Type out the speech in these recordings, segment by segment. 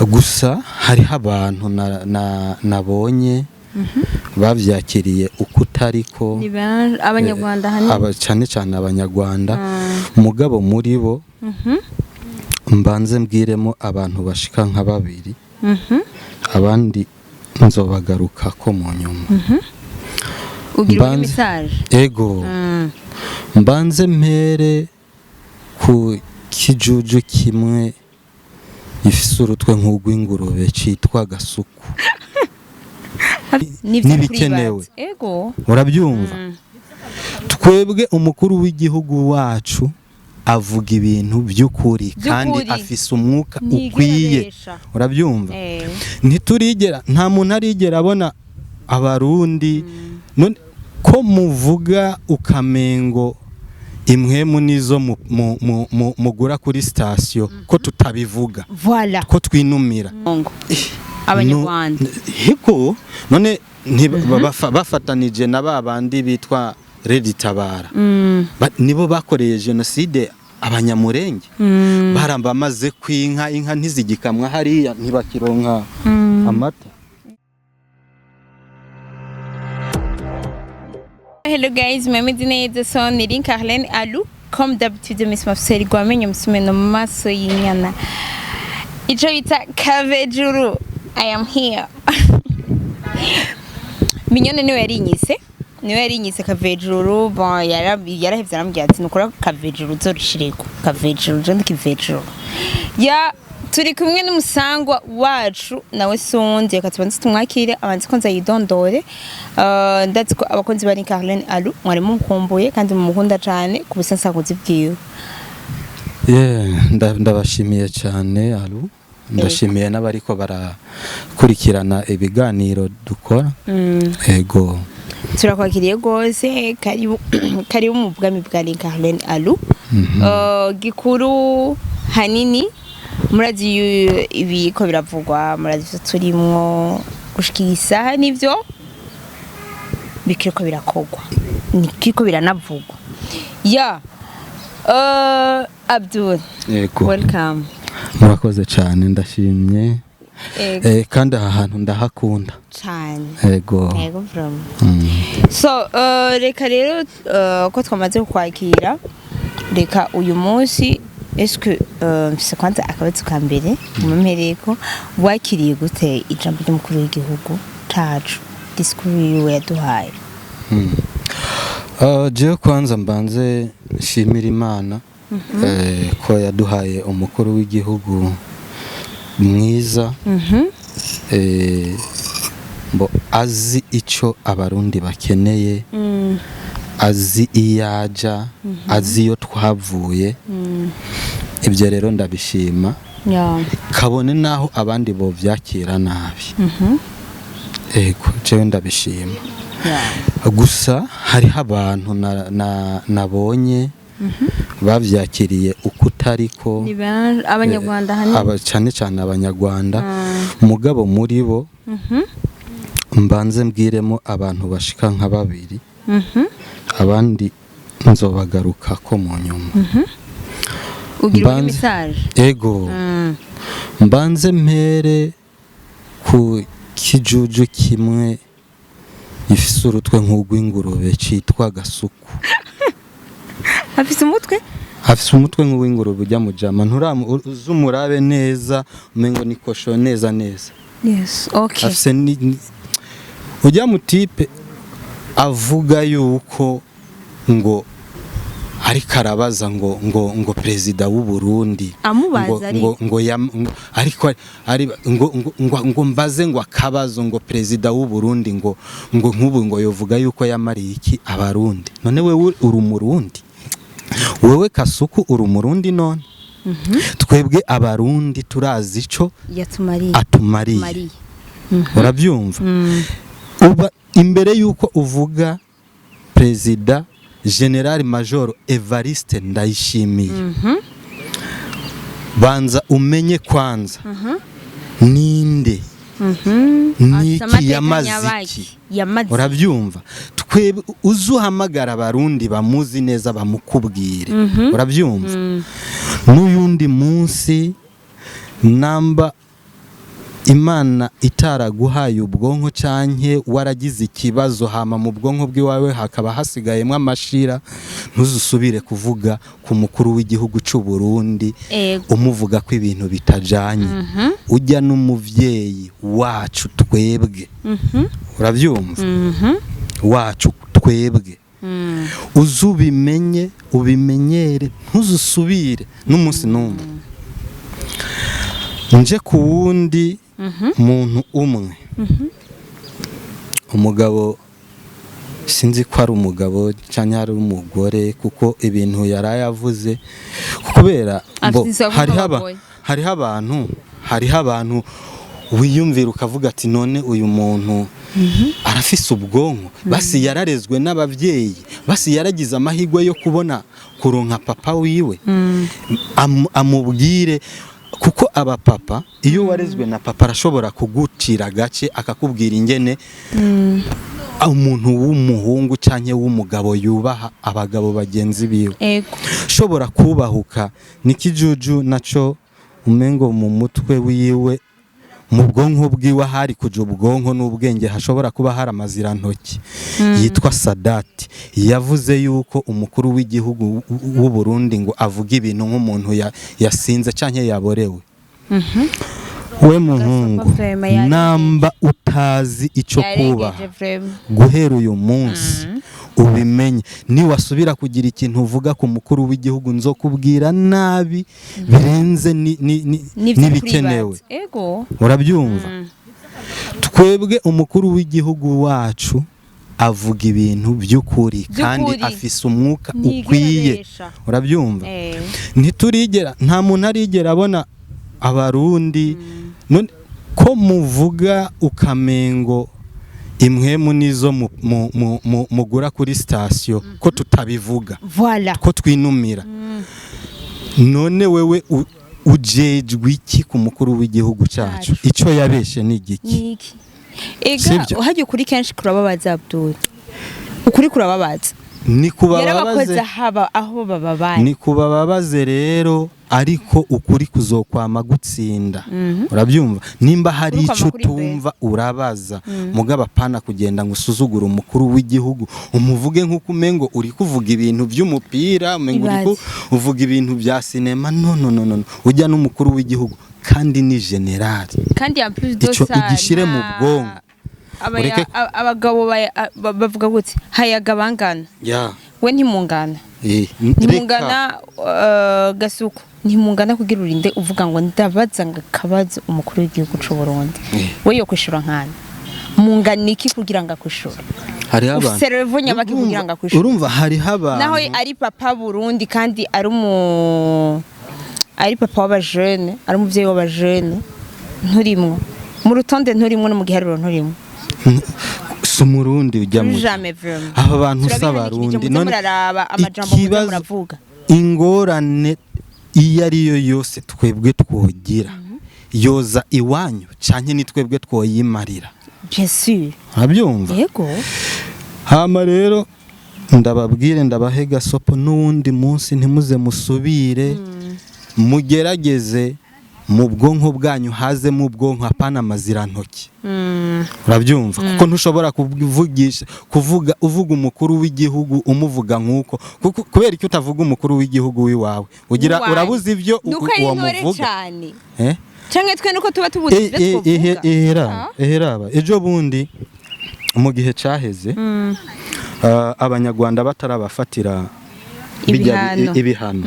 Gusa hariho abantu nabonye bavyakiriye uko utariko. Ni abanyarwanda hanini. Aba cyane cyane abanyarwanda, mugabo muri bo mbanze mbwiremo abantu bashika nka babiri, abandi nzobagaruka ko mu nyuma. Ugira uri message. Ego. Mbanze mpere ku kijuju kimwe gifise urutwe nk'urw'ingurube citwa Gasuku. Nivyo. N'ibikenewe. Kuribaza. Ego. Urabyumva, twebwe umukuru w'igihugu wacu avuga ibintu by'ukuri kandi By'ukuri. afise umwuka Ntigera ukwiye. abesha. Urabyumva, ntiturigera, nta muntu arigera abona abarundi. None ko muvuga ukamengo impwemu nizo mugura kuri sitasiyo, ko tutabivuga, Voilà. ko twinumira? Ngo abanyarwanda. Hiko none bafatanije na ba bandi bitwa Red Tabara. Nibo bakoreye jenoside abanyamurenge, barambamaze kwinka inka ntizigikamwa hariya, ntibakironka amata. Hello guys, mwameze neza? So ni Carlene Alu, comme d'habitude Miss Mafseri gwamenye musumeno mu maso y'inyana. Ico bita Kavejuru. I am here. Mignone niwe yarinyise. Niwe yarinyise Kavejuru, bon yarahevye arambwira ati nukora Kavejuru uzorushireko. Kavejuru, je ndi Kavejuru. Ya turi kumwe n'umusangwa wacu nawe sundi, reka tubanze tumwakire, abanze ko nzayidondore. Ndazi ko abakunzi ba Carlene Alu mwari mumukumbuye kandi mumukunda cane ku busansakuzi bwiwe. Yeah, ndabashimiye cyane Alu, ndashimiye n'abariko barakurikirana ibiganiro dukora. Ego. Turakwakiriye rwose, karibu karibu mu bwami bwa Carlene Alu. Gikuru hanini murazi ibiko biravugwa, murazi ivyo turimwo gushika iyi saha, nivyo bikiriko birakogwa nikiriko biranavugwa ya Abdul. Ego. Welcome. Murakoze cyane, ndashimye. Ego. Kandi aha hantu ndahakunda. Cane. Ego. Ego from. So reka rero ko twamaze kukwakira, reka uyu munsi eske mfise kwanza akabazo ka mbere mumpereko: wakiriye gute ijambo ry'umukuru w'igihugu cacu, disikuru yiwe yaduhaye? Jewe kwanza mbanze nshimira Imana ko yaduhaye umukuru w'igihugu mwiza, mbo azi ico abarundi bakeneye, azi iyaja, azi iyo twavuye. Ibyo rero ndabishima, kabone naho abandi bovyakira nabi. Ego, jewe ndabishima. Gusa hariho abantu nabonye bavyakiriye uko utariko. Ni abanyarwanda hanini. Aba cyane cyane abanyarwanda, mugabo muri bo mbanze mbwiremo abantu bashika nka babiri, abandi nzobagaruka ko mu nyuma. Ugira uri message. Ego. Mbanze mpere ku kijuju kimwe gifise urutwe nk'urw'ingurube citwa Gasuku. Afise umutwe? Afise umutwe nk'uw'ingurube, ujya mu jama uzumurabe neza umengo ni kosho neza neza. Yes, okay. Afise ujya mu type avuga yuko ngo ariko arabaza ngo perezida w'u Burundi Amubaza ngo, ariko. ngo ariko ari ngo mbaze ngo akabazo ngo perezida w'u Burundi ngo nk'ubu ngo yovuga yuko yamariye iki abarundi. None wewe uri umurundi? Wewe Kasuku uri umurundi? None twebwe abarundi turazi ico Yatumariye. atumariye. Mariye. Urabyumva, uba imbere yuko uvuga perezida General Major Evariste Ndayishimiye, banza umenye kwanza ninde, niki, Afise amateka yamaze nyabaki. iki. Yamaze. Urabyumva, twebwe uzuhamagara abarundi bamuzi neza bamukubwire. Urabyumva, n'uyundi munsi namba Imana itaraguhaye ubwonko canke waragize ikibazo, hama mu bwonko bw'iwawe hakaba hasigayemwo amashira, ntuzusubire kuvuga ku mukuru w'igihugu c'u Burundi umuvuga ko ibintu bitajanye. Ujya n'umuvyeyi wacu twebwe, uravyumva, wacu twebwe. Uzubimenye, ubimenyere, ntuzusubire n'umunsi n'umwe. Nje ku wundi muntu umwe, umugabo, sinzi ko ari umugabo cyangwa ari umugore, kuko ibintu yari yavuze kubera bo Afise isabune hariho nk'abagore. Hariho abantu wiyumvira ukavuga ati: "None uyu muntu arafise ubwonko? Basi yararezwe n'ababyeyi? Basi yaragize amahirwe yo kubona kuronka papa wiwe amubwire?" Kuko abapapa, iyo warezwe na papa, arashobora kugucira agace akakubwira ingene umuntu w'umuhungu cyangwa w'umugabo yubaha abagabo bagenzi biwe. Shobora kubahuka n'ikijuju naco, umengo mu mutwe wiwe, mu bwonko bwiwe hari kuja ubwonko n'ubwenge, hashobora kuba hari amazirantoki, yitwa Sadati. Yavuze yuko umukuru w'igihugu w'u Burundi ngo avuga ibintu nk'umuntu yasinze canke yaborewe. We muhungu, Vraiment yarengeje. namba utazi ico kubaha, Yarengeje vraiment. guhera uyu munsi ubimenye, niwasubira kugira ikintu uvuga ku mukuru w'igihugu, nzokubwira nabi birenze Nivyo. n'ibikenewe. Kuribaza. Ego. Urabyumva, twebwe umukuru w'igihugu wacu avuga ibintu by'ukuri kandi By'ukuri. afise umwuka Ntigera ukwiye. abesha. Urabyumva, ntiturigera, nta muntu arigera abona Abarundi. None ko muvuga ukamengo impwemu nizo mugura kuri sitasiyo, ko tutabivuga, Voilà. ko twinumira? None wewe ujejwe iki ku mukuru w'igihugu cyacu? Cyacu. Icyo yabeshe ni igiki? Niki? Ega Sibyo? uhajya ukuri kenshi kurababaza, Abdul. Ukuri kurababaza. Ni Yarabakoze kubababaze. Haba aho bababaye. Ni kubababaze rero, ariko ukuri kuzokwama gutsinda, urabyumva? Nimba hari Ukuri kwama icyo kuri imbere. utumva, urabaza. Mugabo apana kugenda ngo usuzugure umukuru w'igihugu, umuvuge nk'uko umengo uri kuvuga ibintu by'umupira, umengo uri Ibaze. uvuga ibintu bya sinema. No, no, no, no, no. Ujya n'umukuru w'igihugu kandi ni général. Kandi en plus de Ico ça, ugishire mu bwonko. Abagabo bavuga gute? Hayaga bangana. We ntimungana. Ntimungana, Gasuku, ntimungana. Kugira urinde uvuga ngo ndabaza ngo akabazo umukuru w'igihugu c'u Burundi, we yo kwishura nkana mungana iki kugira ngo akwishura? Hariho abantu Ufise level nyabaki kugira ngo akwishure? Urumva, hariho abantu Naho ari papa Burundi kandi ari papa w'abajene, ari umuvyeyi w'abajene, nturimwo mu rutonde, nturimwo no mu giharuro, nturimwo. Si Umurundi ujya mu Jamais, vraiment. Aba bantu si Turabihanikirije, Abarundi. muze None muraraba amajambo muze muravuga. Ingorane iyo ari yo yose twebwe twogira yoza iwanyu canke ni twebwe twoyimarira? Bien sûr. Urabyumva? Yego. Hama rero ndababwire, ndabahe gasopo: n'uwundi munsi ntimuze musubire. Mugerageze mu bwonko bwanyu hazemo ubwonko, apana amazirantoki. Urabyumva? Kuko ntushobora kuvugisha, kuvuga, uvuga umukuru w'igihugu, umuvuga nk'uko. Kuko kubera icyo utavuga umukuru w'igihugu w'iwawe ugira W'iwanyu. urabuze ibyo Nuko ari uwo intore muvuga. cane. Eh? Canke twe nuko tuba tubuze ibyo twovuga. Eheraba, eheraba, ejo bundi mu gihe caheze, Abanyarwanda batarabafatira Ibihano. Ibihano,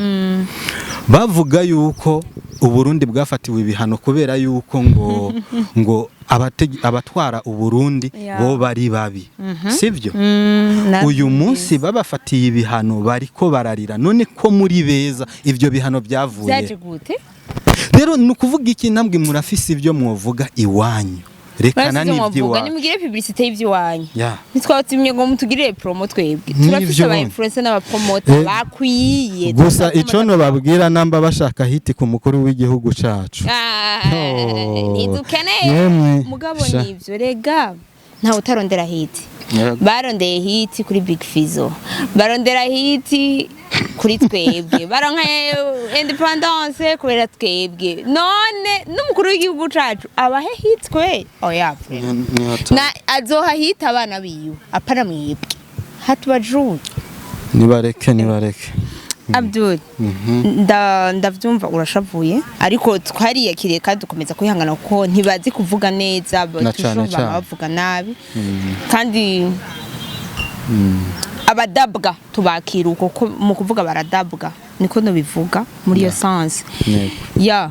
bavuga yuko Uburundi bwafatiwe ibihano kubera yuko ngo abatwara Uburundi bo bari babi, sibyo? Uyu munsi babafatiye ibihano bariko bararira. None ko muri beza, ivyo bihano byavuye Byaje gute? Rero ni ukuvuga iki? Ntabwo murafise ibyo mwovuga iwanyu, rekana Murafise ivyo mwovuga, n'iby'iwanyu. Nimugire publicité y'ivy'iwanyu. Ntitwabatumye ngo mutugirire promo twebwe. N'ivyo Turafise aba bundi. influencer n'abapromoter bakwiye. Gusa ico nobabwira, namba bashaka hit ku mukuru w'igihugu cacu, Oh. Ntidukeneye. Yemwe, Mugabo sha. nivyo rega, ntawe utarondera hit. Barondeye hit kuri Big Fizzo, barondera hit. Kuri twebwe baronka indépendance kubera twebwe. None n'umukuru w'igihugu cacu abahe hitwe? Oya, vraiment. Na azoha hita abana biwe, apana mwebwe hatubajuye. Nibareke, nibareke. Abdul, ndavyumva urashavuye, ariko twariyakiriye kandi dukomeza kwihangana kuko ntibazi kuvuga neza. Na cane toujours cane. Baba bavuga nabi, kandi abadabwa tubakira uko ko mu kuvuga baradabwa, niko nobivuga muri iyo sens. Yego. Ya,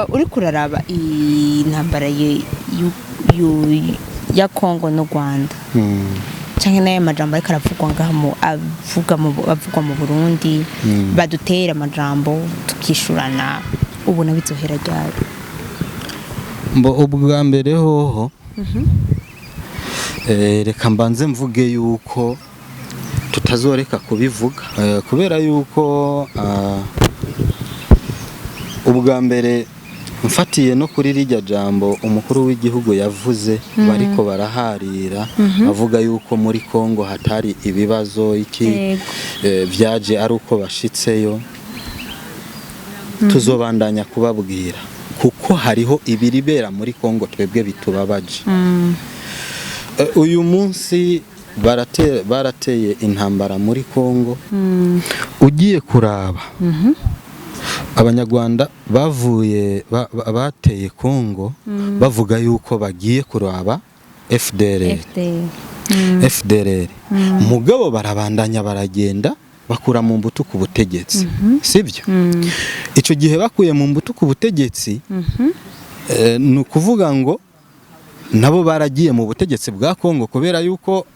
uriko uraraba intambara ya Congo no Rwanda canke n'ayo majambo ariko aravugwa ngaha mu avuga mu avugwa mu Burundi, badutera amajambo tukishurana, ubona bizohera ryari? Mbo ubwa mbere hoho, reka mbanze mvuge yuko tutazoreka kubivuga, kubera yuko ubwa mbere mfatiye no kuri rijya jambo umukuru w'igihugu yavuze, bariko baraharira avuga yuko muri Kongo hatari ibibazo iki, vyaje ari uko bashitseyo. Tuzobandanya kubabwira kuko hariho ibiribera muri Kongo twebwe bitubabaje. Uyu munsi barateye intambara muri Kongo. Ugiye kuraba, Abanyarwanda bavuye bateye Kongo bavuga yuko bagiye kuraba FDLR. FDL. FDLR, mugabo barabandanya baragenda bakura mu mbuto ku butegetsi, sibyo? Icyo gihe bakuye mu mbuto ku butegetsi, ni ukuvuga ngo nabo baragiye mu butegetsi bwa Kongo, kubera yuko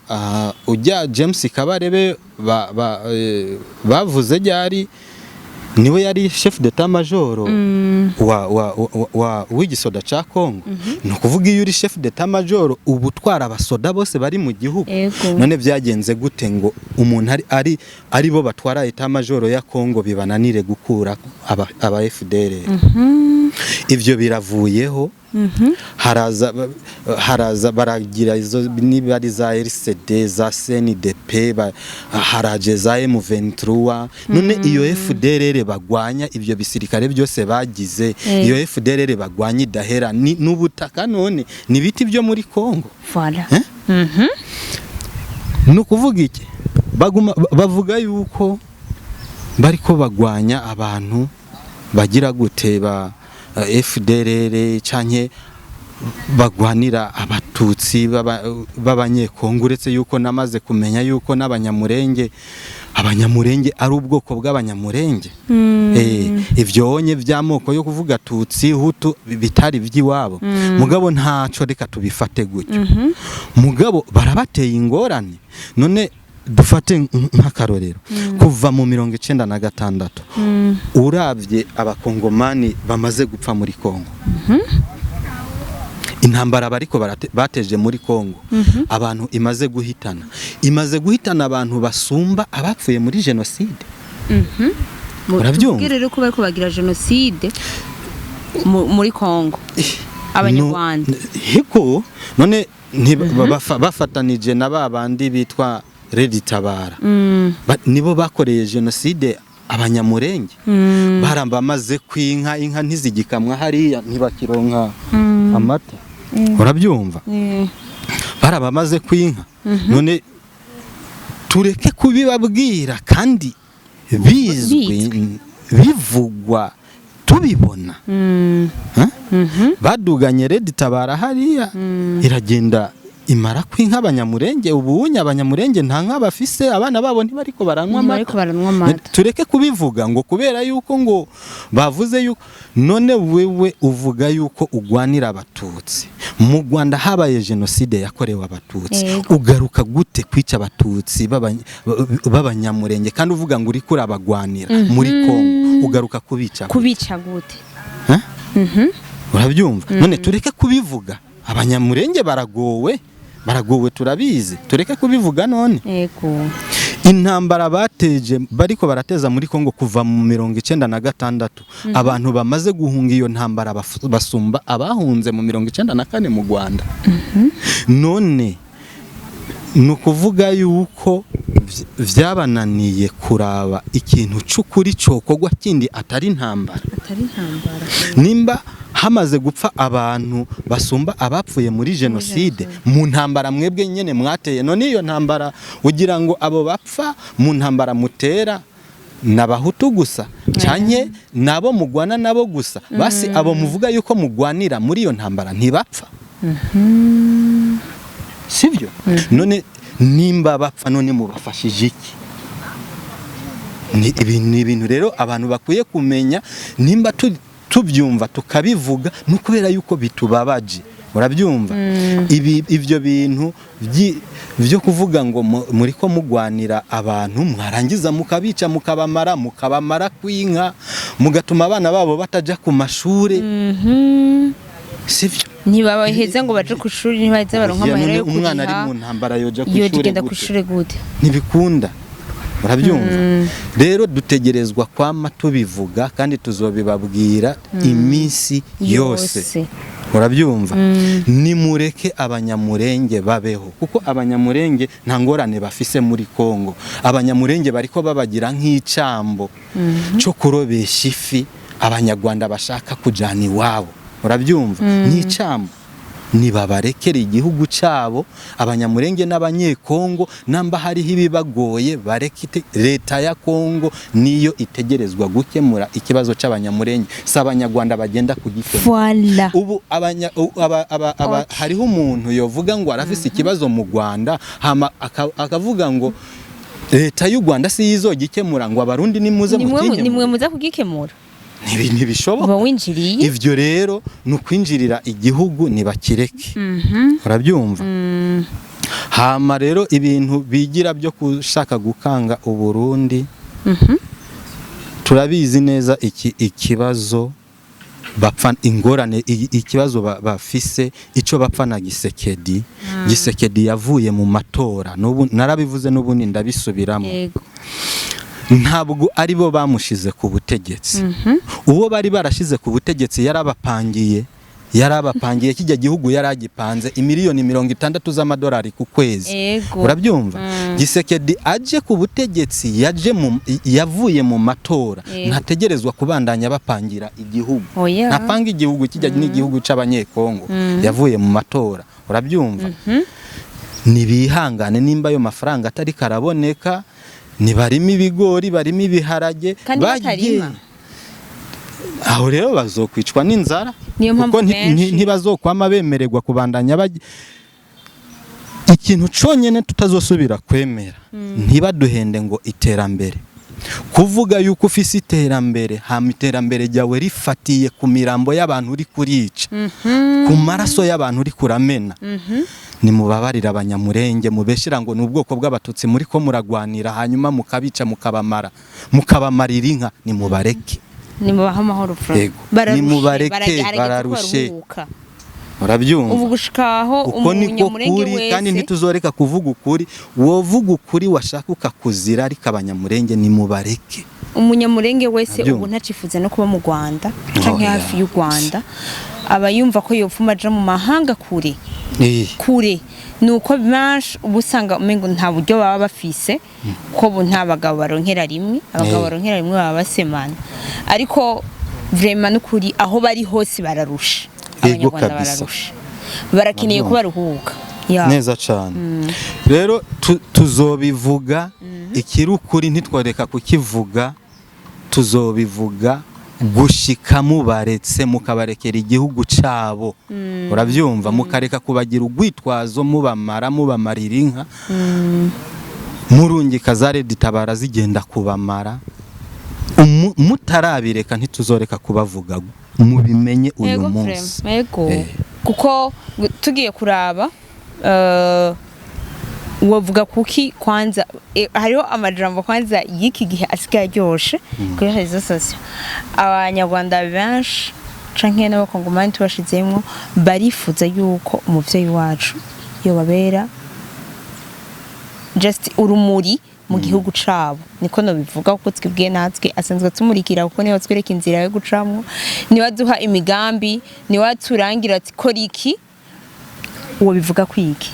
ujya James Kabarebe bavuze ryari, niwe yari chef d'état major wa w'igisoda ca Kongo. Ni ukuvuga iyo uri chef d'état major uba utwara abasoda bose bari mu gihugu. None byagenze gute ngo umuntu ari bo batwara état major ya Kongo bibananire gukura aba FDLR? Ivyo biravuyeho, haraza baragira izo niba ari za RCD, za CNDP, haraje za M23. None iyo FDLR bagwanya, ivyo bisirikare byose bagize, iyo FDLR bagwanya idahera ni n'ubutaka, none ni biti byo muri Kongo? Voilà. Eh? Ni ukuvuga iki? Baguma bavuga yuko bariko bagwanya abantu bagira gute ba FDLR canke bagwanira Abatutsi b'Abanyekongo, uretse yuko namaze kumenya yuko n'Abanyamurenge, Abanyamurenge ari ubwoko bw'Abanyamurenge. Ivyo onye vy'amoko yo kuvuga Tutsi, Hutu bitari vy'iwabo, mugabo ntaco, reka tubifate gutyo. Mugabo barabateye ingorane. None dufate nk'akarorero, kuva mu 96, uravye Abakongomani bamaze gupfa muri Kongo, intambara bariko bateje muri Kongo, abantu imaze guhitana abantu basumba abapfuye muri jenoside. Urabyumva? Tubwire rero ko bariko bagira jenoside muri Kongo, Abanyarwanda. Hiko none bafatanije na ba bandi bitwa Red Tabara. Nibo bakoreye jenoside Abanyamurenge. Baramba bamaze kwinka inka ntizigikamwa hariya, ntibakironka amata, urabyumva? Barabamaze kwinka. None tureke kubibabwira kandi bizwi, bivugwa, tubibona? Ha? Baduganye Red Tabara hariya, iragenda imara kwinka Abanyamurenge. Ubunye Abanyamurenge nta nka bafise, abana babo ntibariko baranywa Ntibariko amata. baranywa amata. Tureke kubivuga ngo kubera yuko ngo bavuze yuko. None wewe uvuga yuko ugwanira Abatutsi, mu Rwanda habaye jenoside yakorewe Abatutsi, ugaruka gute kwica Abatutsi b'Abanyamurenge kandi uvuga ngo uriko urabagwanira muri Kongo? Ugaruka kubica gute? Kubica gute? Ha? Urabyumva? None tureke kubivuga? Abanyamurenge baragowe, baragowe, turabizi. Tureke kubivuga none? Intambara bateje, bariko barateza muri Kongo kuva mu 96, abantu bamaze guhunga iyo ntambara basumba abahunze mu 94 mu Rwanda. None ni ukuvuga yuko Vyabananiye kuraba ikintu c'ukuri cokogwa kindi atari intambara. Atari intambara. Nimba hamaze gupfa abantu basumba abapfuye muri jenoside mu ntambara mwebwe nyene mwateye, none iyo ntambara ugira ngo abo bapfa mu ntambara mutera n'abahutu gusa canke nabo mugwana nabo gusa? Basi abo muvuga yuko mugwanira muri iyo ntambara ntibapfa, sibyo? None nimba bapfa, none mubafashije iki? Ni ibintu rero abantu bakwiye kumenya. Nimba tubyumva tukabivuga, ni ukubera yuko bitubabaje, urabyumva? Ibi ibyo bintu byo kuvuga ngo muri ko mugwanira abantu, mwarangiza mukabica, mukabamara kw'inka, mugatuma abana babo bataja ku mashure, sivyo? Ntibabaheza ngo baje ku ishuri, ntibaheza baronka Oya, amahera none yo umwana ari kuriha. mu ntambara yoja ku Yoja ishure igenda ku gute? ishure gute? Ntibikunda, urabyumva? Rero dutegerezwa kwama tubivuga kandi tuzobibabwira iminsi yose. Yose. Urabyumva? Nimureke Abanyamurenge babeho, kuko Abanyamurenge nta ngorane bafise muri Kongo. Abanyamurenge bariko babagira nk'icambo cyo kurobesha ifi Abanyarwanda bashaka kujana iwabo, urabyumva? Ni icambo. Nibabarekere igihugu cyabo. Abanyamurenge n'Abanyekongo, namba hariho ibibagoye, bareke. Leta ya Kongo niyo itegerezwa gukemura ikibazo cy'Abanyamurenge, si Abanyarwanda bagenda kugikemura. Voilà. Ubu abanya, aba, aba, aba, hariho umuntu yovuga ngo arafise ikibazo mu Rwanda, hama akavuga ngo leta y'u Rwanda si yizogikemura, ngo Abarundi nimuze Nimwe mukikemure. Nimwe muza kugikemura. Ntibishoboka. Uba winjiriye. Ivyo rero ni ukwinjirira igihugu, nibakireke, urabyumva? Hama rero ibintu bigira byo gushaka gukanga Uburundi, turabizi neza iki ikibazo bapfa, ingorane ikibazo bafise, ico bapfa na Gisekedi. Gisekedi yavuye mu matora, n'ubu narabivuze, n'ubundi ndabisubiramo. Ntabwo ari bo bamushize ku butegetsi. Uwo bari barashize ku butegetsi yarabapangiye kijya gihugu, yaragipanze imiliyoni 60 z'amadolari ku kwezi. Urabyumva? Gisekedi aje ku butegetsi, yavuye mu matora. Ntategerezwa kubandanya bapangira igihugu. Oya. Ntapanga igihugu, kijya n'igihugu c'Abanyekongo. Yavuye mu matora, urabyumva? Nibihangane, nimba ayo mafaranga atari karaboneka, nibarimo ibigori, barimo ibiharage. Kandi batarima. Aho rero bazokwicwa n'inzara. Niyo mpamvu Kuko ntibazokwama bemererwa kubandanya bajya. Ikintu conyene tutazosubira kwemera, ntibaduhende ngo iterambere. Kuvuga yuko ufise iterambere, hama iterambere ryawe rifatiye ku mirambo y'abantu uri kurica, ku maraso y'abantu uri kuramena, nimubabarira Abanyamurenge mubeshira ngo ni ubwoko bw'Abatutsi muri ko muragwanira, hanyuma mukabica, mukabamara, mukabamarira inka, nimubareke. Nimubahe amahoro fra. Yego. Bararushe, Nimubareke, harageze ko bararushe. baruhuka. Urabyumva? Ubu gushikaho Uko niko Umunyamurenge kuri, wese kandi ntituzoreka kuvuga ukuri. Wovuga ukuri washaka ukakuzira, ariko Abanyamurenge nimubareke. Umunyamurenge wese Nabyumva. ubu ntacifuza no kuba mu Rwanda canke Oya. hafi y'u Rwanda, aba yumva ko yopfuma aja mu mahanga kure kure. Nuko benshi uba usanga umengo nta buryo baba bafise, ko ubu nta bagabo baronkera rimwe. Abagabo baronkera rimwe baba basemana, ariko vraiment n'ukuri aho bari hose bararusha. Yego Abanyarwanda kabisa. bararusha, barakeneye ko baruhuka. Ya. Neza cyane. Rero tuzobivuga ikiri ukuri, ntitworeka kukivuga. Tuzobivuga gushika mubaretse, mukabarekera igihugu cabo, urabyumva? Mukareka kubagira urwitwazo, mubamara, mubamarira inka, murungika za RED Tabara zigenda kubamara. Mutarabireka ntituzoreka kubavuga, mubimenye uyu Yego, munsi. vraiment, yego. Kuko tugiye kuraba, wovuga kuki kwanza, hariho amajambo kwanza y'iki gihe asigaye aryoshe kuri réseaux sociaux. Abanyarwanda benshi canke n'Abakongomani tubashizemwo barifuza yuko umuvyeyi wacu yobabera just urumuri mu gihugu cabo, niko nobivuga, kuko twibwiye natwe asanzwe atumurikira, kuko niwe atwereka inzira yo gucamwo, niwe aduha imigambi, niwe aturangira ati kora iki. Uwo bivuga kwiki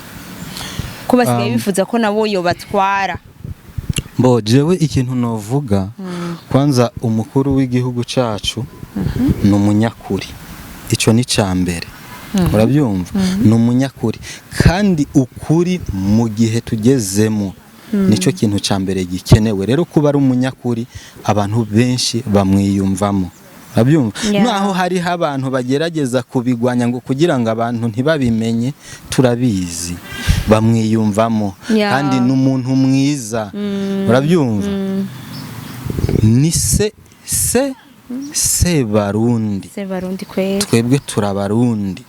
ko basigaye bifuza ko nabo yobatwara? Mbo jewe ikintu novuga, kwanza umukuru w'igihugu cacu ni umunyakuri, ico ni ca mbere, urabyumva? Ni umunyakuri, kandi ukuri mu gihe tugezemo nicyo kintu ca mbere gikenewe. Rero kuba ari umunyakuri, abantu benshi bamwiyumvamo, urabyumva? Naho hariho abantu bagerageza kubigwanya ngo kugira ngo abantu ntibabimenye, turabizi bamwiyumvamo. Kandi ni umuntu mwiza, urabyumva? Ni se se Sebarundi. Sebarundi kweli. Twebwe turabarundi.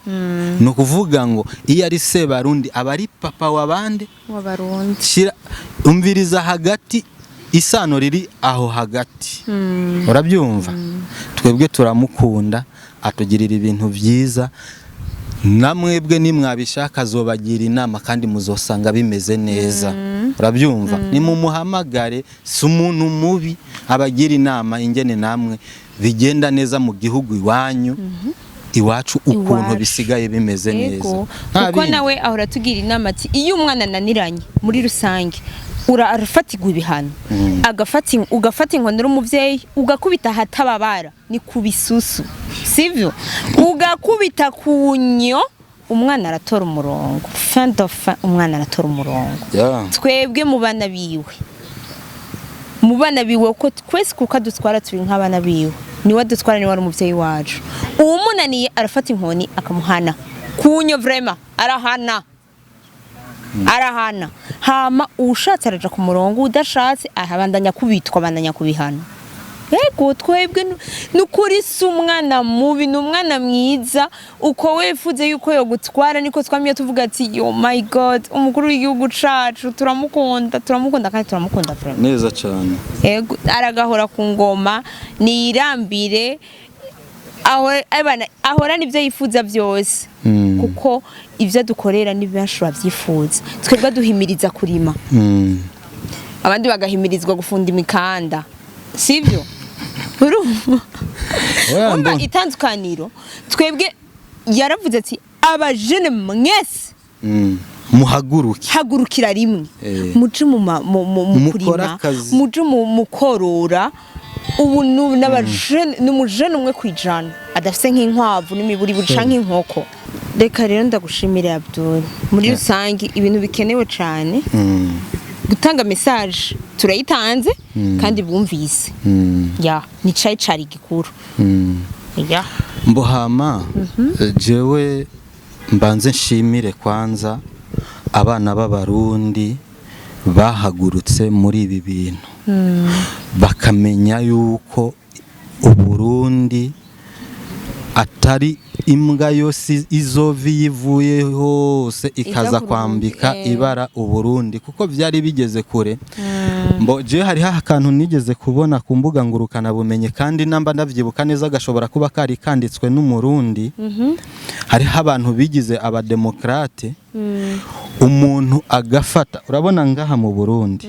Ni ukuvuga ngo iyo ari Sebarundi aba ari papa w'abandi. W'abarundi. Shira umviriza hagati, isano riri aho hagati, urabyumva? Twebwe turamukunda, atugirira ibintu byiza. Namwebwe nimwabishaka azobagira inama kandi muzosanga bimeze neza, urabyumva? Nimumuhamagare, si umuntu mubi, abagira inama ingene namwe bigenda neza mu gihugu iwanyu, iwacu ukuntu Iwacu. bisigaye bimeze neza. Nta Kuko bindi. nawe ahora atugira inama ati iyo umwana ananiranye muri rusange arafatirwa ibihano, agafata ugafata inkoni uri umuvyeyi, ugakubita ahatababara, ni ku bisusu, sivyo? Ugakubita ku nyo, umwana aratora umurongo. Fin de fin, umwana aratora umurongo. Twebwe mu bana biwe, ko twese kuko adutwara turi nk'abana biwe, niwe adutwara, niwe ari umuvyeyi wacu. Uwumunaniye arafata inkoni akamuhana kunyo, vraiment arahana, arahana. Hama uwushatse araja ku murongo, udashatse arabandanya kubitwa, abandanya kubihana. Yego, twebwe nukuri si umwana mubi, ni umwana mwiza. Uko wifuze yuko yogutwara niko twamye tuvuga ati: "Yo my God, umukuru w'igihugu cacu turamukunda, turamukunda kandi turamukunda vraiment." Neza cyane. Yego, aragahora ku ngoma, niyirambire, abana ahorana ibyo yifuza byose, kuko ibyo dukorera ni benshi babyifuza. Twebwe duhimiriza kurima, abandi bagahimirizwa gufunda imikanda, sibyo? Urumva? Oya, Urumva itandukaniro? Twebwe yaravuze ati: "Abajene mwese, Muhaguruke." Hagurukira rimwe, muje mu Mukore kurima, akazi. muje mu korora. Ubu n'abajene, ni umujene 1% adafise nk'inkwavu n'imiburiburi canke inkoko. Reka rero ndagushimire, Abdul. Muri rusange ibintu bikenewe cane, gutanga message turayitanze kandi bumvise. Ya, ni cari cari gikuru. Ya. Mbohama, jewe mbanze nshimire kwanza abana b'Abarundi bahagurutse muri ibi bintu, bakamenya yuko Uburundi atari imbwa yose izova iyo ivuye hose ikaza kurundi, kwambika ibara Uburundi, kuko byari bigeze kure. Mbo jewe hariho akantu nigeze kubona ku mbuga ngurukana bumenyi, kandi namba ndavyibuka neza gashobora kuba kari kanditswe n'Umurundi. Hariho abantu bigize abademokrate, umuntu agafata, urabona ngaha mu Burundi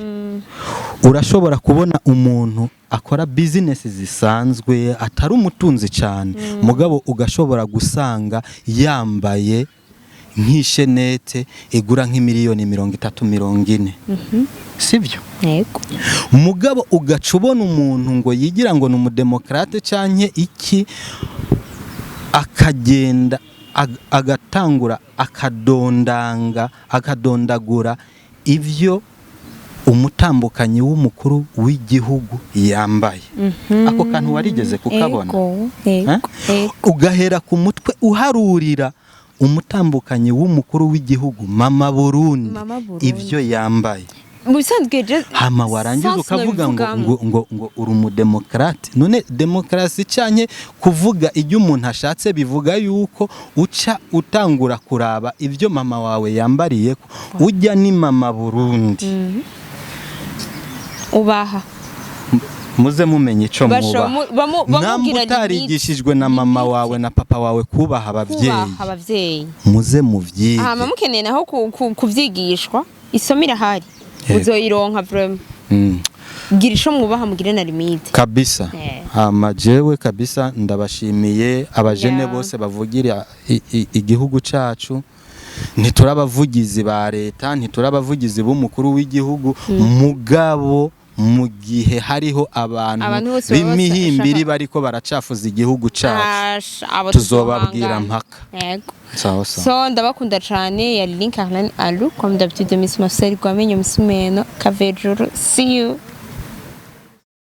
urashobora kubona umuntu akora business zisanzwe, atari umutunzi cyane, mugabo ugashobora gusanga yambaye nk'ishenete igura nk'imiliyoni 30, 40, sibyo? Yego. Mugabo ugaca ubona umuntu ngo yigira ngo ni umudemokrate canke iki, akagenda agatangura akadondanga, akadondagura ivyo umutambukanyi w'umukuru w'igihugu yambaye. Ako kantu warigeze kukabona? Ego, ego. Eh? Ego. Ugahera ku mutwe uharurira umutambukanyi w'umukuru w'igihugu, Mama Burundi, Mama Burundi. ivyo yambaye. Mu bisanzwe Hama warangiza sans ukavuga ngo nobivugamo. ngo uri umudemokrate. None demokarasi canke kuvuga ibyo umuntu ashatse bivuga yuko uca utangura kuraba ibyo mama wawe yambariye ko ujya ni Mama Burundi? Ubaha. Muze mumenye ico Basha mwubaha. bamubwira Namba utarigishijwe na mama limite. wawe na papa wawe kubaha abavyeyi, Kubaha abavyeyi. muze muvyige. Hama mukeneye naho kuvyigishwa, isomo irahari. Yego. Uzoyironka vraiment. Gira ico mwubaha, mugire na limite. Kabisa. Hama jewe kabisa ndabashimiye abajene bose bavugira igihugu cacu. Ntituri abavugizi ba leta, ntituri abavugizi b'umukuru w'igihugu, mugabo Mu gihe hariho abantu Abantu bose baba b'imihimbiri bashaka- bariko baracafuza igihugu cacu, Asha, abo tuzobabwira tuzohangana. mpaka. Yego. Sawa sawa. So ndabakunda cyane. Yari Link Arlene Alu, comme d'habitude, Miss Marcel Gwamenyo Misumeno Kavejuru. See you.